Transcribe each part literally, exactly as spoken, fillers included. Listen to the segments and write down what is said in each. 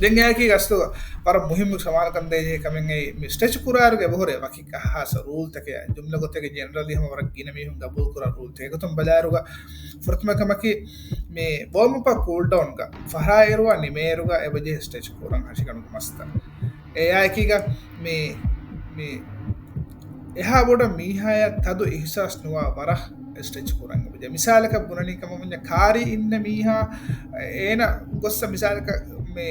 ދެން އެއާއެކީ ގަސްތުގަ ވަރަށް މުހިއްމު ސަމާލުކަން ދޭ ކަމެއް އެއީ، މި ސްޓްރެޗް ކުރާއިރުގަ އެބަހުރޭ ވަކި ޚާއްޞަ ރޫލްތަކެއް. ޖުމްލަ ގޮތެއްގަ ޖެނެރަލީ ހަމަ ވަރަށް ގިނަ މީހުން ގަބޫލު ކުރާ ރޫލްތަކެއް. އެގޮތުން ބަލާއިރުގަ ފުރަތަމަ ކަމަކީ، މި ވޯމްއަޕް ކޫލް ޑައުންގަ ފަހަރާއިރުވާ ނިމޭއިރުގަ އެބަޖެހޭ ސްޓްރެޗް ކުރަން ހަށިގަނޑުގެ މަސްތައް. އެއާއެކީގަ މި، މި އެހާ ބޮޑަށް މީހާޔަށް ތަދު އިހްސާސް ނުވާ ވަރަށް ސްޓްރެޗް ކުރަން އެބަޖެ. މިސާލަކަށް ބުނަނީ ކަމަށް ވަންޏާ، ކާރީ އިންނަ މީހާ އޭނަ ގޮއްސަ މިސާލަކަށް މި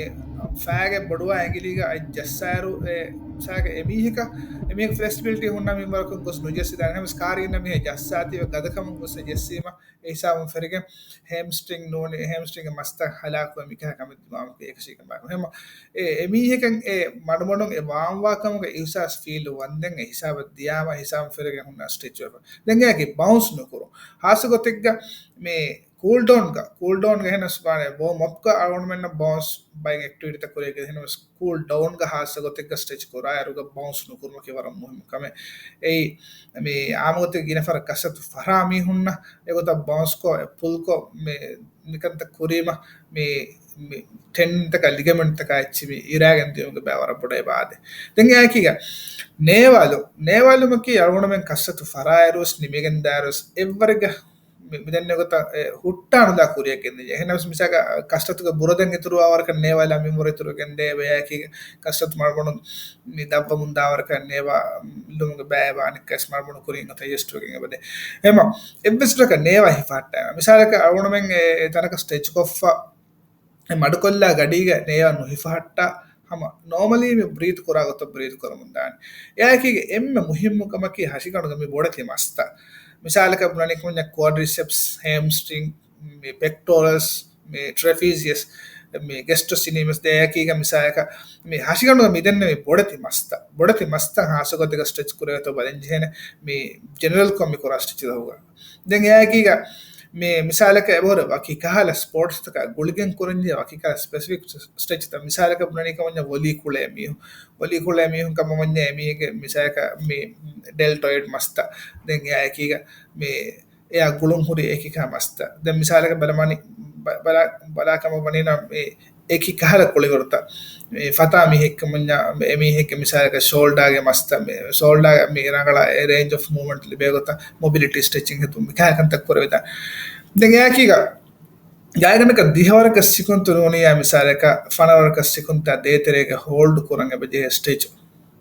ފައިގެ ބޮޑުވާ އެނގިލީގަ އަތް ޖައްސާއިރު، އެ މިސާލަކަށް އެމީހަކަށް، އެމީހަކަށް ފްލެކްސިބިލިޓީ ހުންނަ މިންވަރަކުން ގޮސް ނުޖެއްސިދާނެ. ނަމަވެސް ކާރީ އިންނަ މީހާ ޖައްސާތީވެ ގަދަކަމުން ގޮސް ޖެއްސީމަ އެ ހިސާބުން ފެރިގެން ހޭމްސްޓްރިން ނޫނީ، ހޭމްސްޓްރިންގެ މަސްތައް ހަލާކުވެ މިކަހަ ކަމެއް ދިމާވުމަކީ އެކަށީގެން ބާރު. ހަމަ އެ، އެމީހަކަށް އެ މަޑުމަޑުން އެ ވާންވާ ކަމުގެ އިހުސާސް ފީލް ވަންދެން އެ ހިސާބަށް ދިޔާމަ ހިސާބުން ފެރިގެން ހުންނަ ސްޓްރެޗް ވެފަ. ދެން އެއަކީ ބައުންސް ނުކުރު. ހާއްސަ ގޮތެއްގަ މި ކޫލް ޑައުންގަ، ކޫލް ޑައުންގަ އެހެނަސް ވާނެ ވޯމް އަޕްގަ އަޅުގަނޑުމެންނަށް ބައުންސް ބައިން އެކްޓިވިޓީތައް ކުރޭ އެހެނަސް ކޫލް ޑައުންގަ ހާއްސަ ގޮތެއްގަ ސްޓްރެޗް ކުރާއިރުގަ ބައުންސް ނުކުރުމަކީ ވަރަށް މުހިއްމު ކަމެއް. އެއީ، މި އާމުގޮތެއް ގިނަ ފަހަރަށް ކަސްރަތު ފަހަރާ މީހުންނަށް އެގޮތަށް ބައުންސްކޮށް، އެ ޕުލްކޮށް، މި މިކަންތައް ކުރީމަ، މި، މި ޓެންޑަންތަކާ ލިގަމެންޓްތަކާ އެއްޗި މި އިރާގެން ދިޔުމުގެ ބައި ވަރަށް ބޮޑަށް އެބަ އާދޭ. ދެން އެއާއެކީގަ ނޭވާލު، ނޭވާލުމަކީ އަޅުގަނޑުމެން ކަސްރަތު ފަރާއިރުވެސް ނިމިގެން ދާއިރުވެސް އެއްވަރެއްގަ މި، މިދެންނެ ގޮތަށް އެ ހުއްޓާނުލާ ކުރިއަށް ގެންދިޔަ. އެހެންނަމަވެސް މިސާލަކަށް ކަސްރަތުގެ ބުރަދެއް އިތުރުވާ ވަރަކަށް ނޭވާލާ މިންވަރު އިތުރު ގެންދޭ އެއާއެކީގަ ކަސްރަތު މަޑުމަޑުން މި ދަށްވަމުން ދާވަރަކަށް ނޭވާލުމުގެ ބައި ވާނެ ކަސް މަޑުމަޑުން ކުރިން އޮތަ ޔެސްޓުވެގެން އެބަދޭ. އެމަ އެއްވެސް ވަރަކަށް ނޭވާ ހިފަހައްޓާ. މިސާލަކަށް އަޅުގަނޑުމެން އެ، އެ ތަނަކަށް ސްޓްރެޗްކޮށްފަ އެ މަޑުކޮށްލާ ގަޑީގަ ނޭވާ ނުހިފަހައްޓާ ހަމަ ނޯމަލީ މި ބްރީތު ކުރާ ގޮތަށް ބްރީތު ކުރަމުން ދާނެ. އެއާއެކީގަ އެންމެ މުހިއްމު ކަމަކީ ހަށިގަނޑުގެ މި ބޮޑެތި މަސްތައް. މިސާލަކަށް ބުނަނީ ކުންޏަށް ކުވާޑްރިސެޕްސް، ހޭމްސްޓްރިން، މި ޕެކްޓޯރަލްސް، މި ގެސްޓްރޯސިނިމަސް، މި ގެސްޓްރޯސިނިމަސް ދެއަކީގަ މިސާލަކަށް މި ހަށިގަނޑުގަ މިދެންނެވި ބޮޑެތި މަސްތައް، ބޮޑެތި މަސްތައް ހާއްސަ ގޮތެއްގަ ސްޓްރެޗް ކުރެވޭތޯ ބަލަން ޖެހޭނެ މި ޖެނެރަލްކޮށް މި ކުރާ ސްޓްރެޗް ދަހުގަ. ދެން އެއާއެކީގަ މި މިސާލަކަށް އެބަހުރި ވަކި ކަހަލަ ސްޕޯޓްސްތަކާ ގުޅިގެން ކުރަންޖެހޭ ވަކި ކަހަލަ ސްޕެސިފިކް ސްޓްރެޗްތައް. މިސާލަކަށް ބުނަނީ ކަމަންޏާ ވޮލީ ކުޅޭ މީހުން، ވޮލީ ކުޅޭ މީހުން ކަމަންޏާ އެމީހެއްގެ މިސާލަކަށް މި ޑެލްޓޮއިޑް މަސްތައް. ދެން އެއާއެކީގަ މި އެއާ ގުޅުން ހުރި އެކި ކަހަލަ މަސްތައް. ދެން މިސާލަކަށް ބަލަމާނި، ބަ-، ބަލާ، ބަލާ ކަމަށް ވަނީނަމަ މި އެކި ކަހަލަ ކުޅިވަރުތައް. މި ފަތާ މީހެއްކަމުންޏާ، އެމީހެއްގެ މިސާލަކަށް ޝޯލްޑާގެ މަސްތައް، މި ޝޯލްޑާ މި ރަނގަޅަށް އެ ރޭންޖް އޮފް މޫވްމަންޓް ލިބޭ ގޮތަށް މޮބިލިޓީ ސްޓްރެޗިން ހެދުން މި ކަހަލަ ކަންތައް ކުރެވިދާނެ. ދެން އެއާއެކީގަ ގާތްގަނޑަކަށް ދިހަވަރަކަށް ސިކުންތު ނޫނިއްޔާ މިސާލަކަށް ފަނަރަވަރަކަށް ސިކުންތާ ދޭތެރޭގަ ހޯލްޑް ކުރަން އެބަޖެހޭ ސްޓްރެޗް.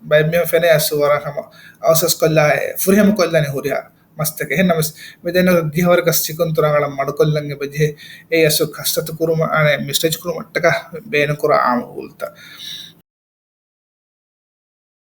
ބައެއް މީހުން ފެނޭ އަސްލު ވަރަށް ހަމަ އަވަސް ކޮށްލާ ފުރިހަމަ ކޮށްލާނެ ހުރިހާ މަސްތަކެއް. އެހެންނަމަވެސް، މިދެންނެވި ދިހަވަރަކަށް ސިކުންތު ރަނގަޅަށް މަޑުކޮށްލަން އެބަޖެހޭ. އެއީ އަސްލު ކަސްރަތު ކުރުމަށް، އަނެއް މި ސްޓްރެޗް ކުރުމަށްޓަކާ ބޭނުންކުރާ އާއްމު ރޫލްތައް.